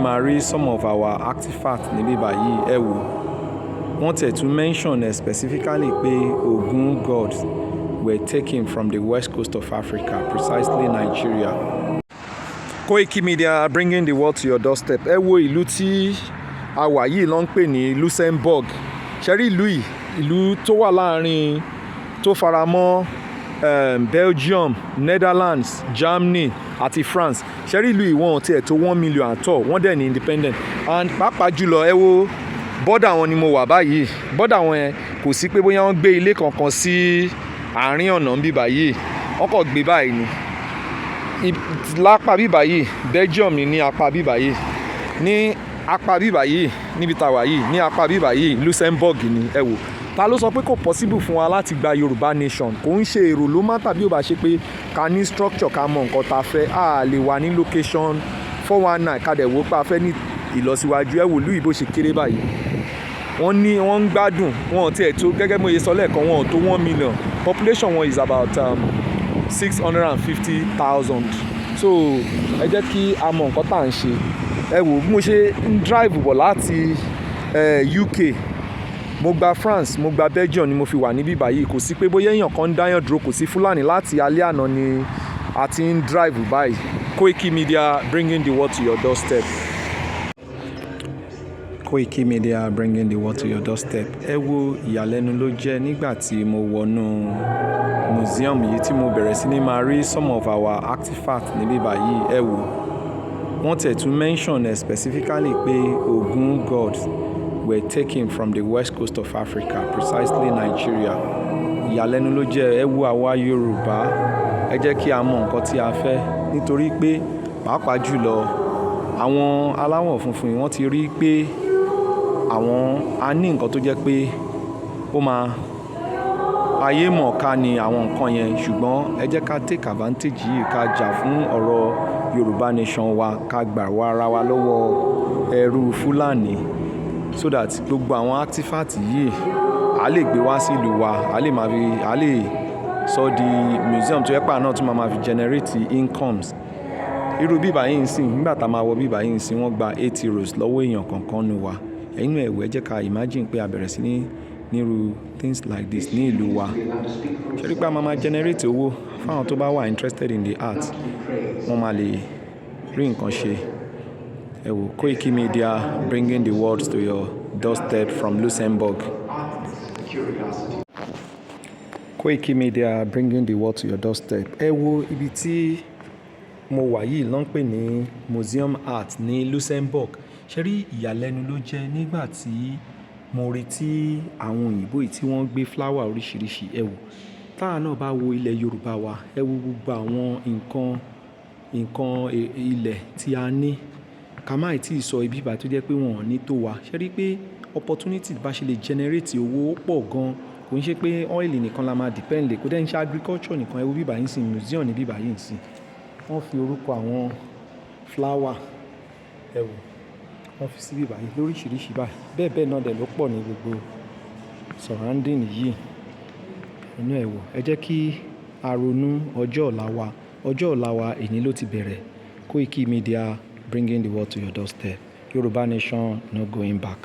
máa rí some of our artifacts níbí báyìí. Ẹ wò, wọ́n tiẹ̀ tún mention ẹ̀ specifically pé Ogun gods were taken from the west coast of Africa, precisely Nigeria. Koiki Media, bringing the world to your doorstep. Ẹ wo, ìlú tí a wà yìí ló ń pè ní Luxembourg. Ṣe rí ìlú yìí, ìlú tó wà láàrin, tó fara mọ́ Belgium, Netherlands, Germany àti France. Ṣe rí ìlú yìí, wọ́n tiẹ̀ tó 1 million àtọ̀, wọ́n dẹ̀ ní independent. And pàápàá jùlọ, ẹ wo border wọn ni mo wà báyìí. Border wọn yẹn, kò sí pé bóyá wọ́n gbé ilé kankan sí àárín ọ̀nà ń bí báyìí, wọ́n kàn gbé báyìí ni. Lápá bíbá yìí, Belgium ní apá bíbá yìí, ní apá bíbá yìí, níbi tá a wà yìí, ní apá bíbá yìí, Luxembourg ni. Ẹ wò, ta ló sọ pé kò possible fún wa láti gba Yorùbá nation? Kò ń ṣe èrò ló má tàbí ò bá ṣe pé ká ní structure, ká mọ nǹkan tá a fẹ́. A lè wà ní location 419, ká dẹ̀ wò pé a fẹ́ ní ìlọsíwájú. Ẹ wò lúyìí bó ṣe kéré báyìí, wọ́n ní wọ́n ń gbádùn. Wọn ò tiẹ̀ tó, gẹ́gẹ́ bí mo ṣe sọ lẹ́ẹ̀kan, wọn ò tó 1 million. Population wọn is about 650,000. So ẹ jẹ́ kí a mọ nǹkan tá à ń ṣe. Ẹ wò bí mo ṣe ń drive bọ̀ láti UK, mo gba France, mo gba Belgium ni mo fi wà níbí báyìí. Kò sí pé bóyá èèyàn kan ń dáyàn dúró, kò sí Fúlàní. Láti alẹ́ àná ni a ti ń drive báyìí. Koiki Media, bringing the world to your doorstep. Koiki Media, bringing the world to your doorstep. Ẹ wo, ìyàlẹ́nu ló jẹ́ nígbà tí mo wọnú museum yìí, tí mo bẹ̀rẹ̀ sí ní máa rí some of our artifacts níbí báyìí. Ẹ wò, wọ́n tiẹ̀ tún mention ẹ̀ specifically pé Ogun gods were taken from the west coast of Africa, precisely Nigeria. Ìyàlẹ́nu ló jẹ́. Ẹ wo, àwa Yorùbá, ẹ jẹ́ kí a mọ nǹkan tí a fẹ́, nítorí pé pàápàá jùlọ àwọn aláwọ̀ funfun yìí, wọ́n ti rí pé àwọn a ní nǹkan tó jẹ́ pé ó máa ayé mọ̀ọ́ká ni àwọn nǹkan yẹn. Ṣùgbọ́n ẹ jẹ́ ká take advantage yìí, ká jà fún ọ̀rọ̀ Yorùbá nation wa, ká gbà wá ara wa lọ́wọ́ ẹrú Fúlàní, so that gbogbo àwọn artifact yìí, a lè gbé wá sí ìlú wa, a lè máa fi, a lè sọ di museum tó yẹ pé àná tún máa fi generate incomes. Irú bíbá yìí ń sìn, nígbà tá a máa wọ bíbá yìí ń sìn, wọ́n gba €8 lọ́wọ́ èèyàn kọ̀ọ̀kan nu wa. Ẹ̀yin náà ẹ̀wẹ̀, jẹ́ ká imagine pé a bẹ̀rẹ̀ sí ní nírú things like this ní ìlú wa. Ṣé rí pé a máa máa generate owó fún àwọn tó bá wà interested in the art, wọ́n máa lè rí nǹkan ṣe. Ẹ wò, Koiki Media, bringing the world to your doorstep from Luxembourg. Koiki Media, bringing the world to your doorstep. Ẹ wo, ibi tí mo wà yìí ló ń pè ní Museum Art ní Luxembourg. Ṣé rí, ìyàlẹ́nu ló jẹ́ nígbà tí mo rí tí àwọn òyìnbó yìí tí wọ́n gbé flower oríṣiríṣi. Ẹ wò, táa náà bá wo ilẹ̀ Yorùbá wa, ẹ wo gbogbo àwọn nǹkan, nǹkan ilẹ̀ tí a ní. Ká má ì tí ì sọ ibi báyìí tó jẹ́ pé wọ́n ò ní tó wa. Ṣé rí pé opportunity bá ṣe lè generate owó pọ̀ gan. Kò ń ṣe pé oil nìkan la máa depend lé, kò dẹ́ ń ṣe agriculture nìkan. Ẹ wo bíbá yìí ń sìn, museum ní bíbá yìí ń sìn. Wọ́n fi orúkọ àwọn flower, ẹ wò, wọ́n fi sí bíbá yìí lóríṣiríṣi báyìí. Bẹ́ẹ̀ bẹ́ẹ̀ náà dẹ̀ ló pọ̀ ní gbogbo surrounding yìí. Inú ẹ wò, ẹ jẹ́ kí a ronú ọjọ́ ọ̀la wa. Ọjọ́ ọ̀la wa, èní ló ti bẹ̀rẹ̀. Koiki Media, bringing the world to your doorstep. Yorùbá nation, no going back.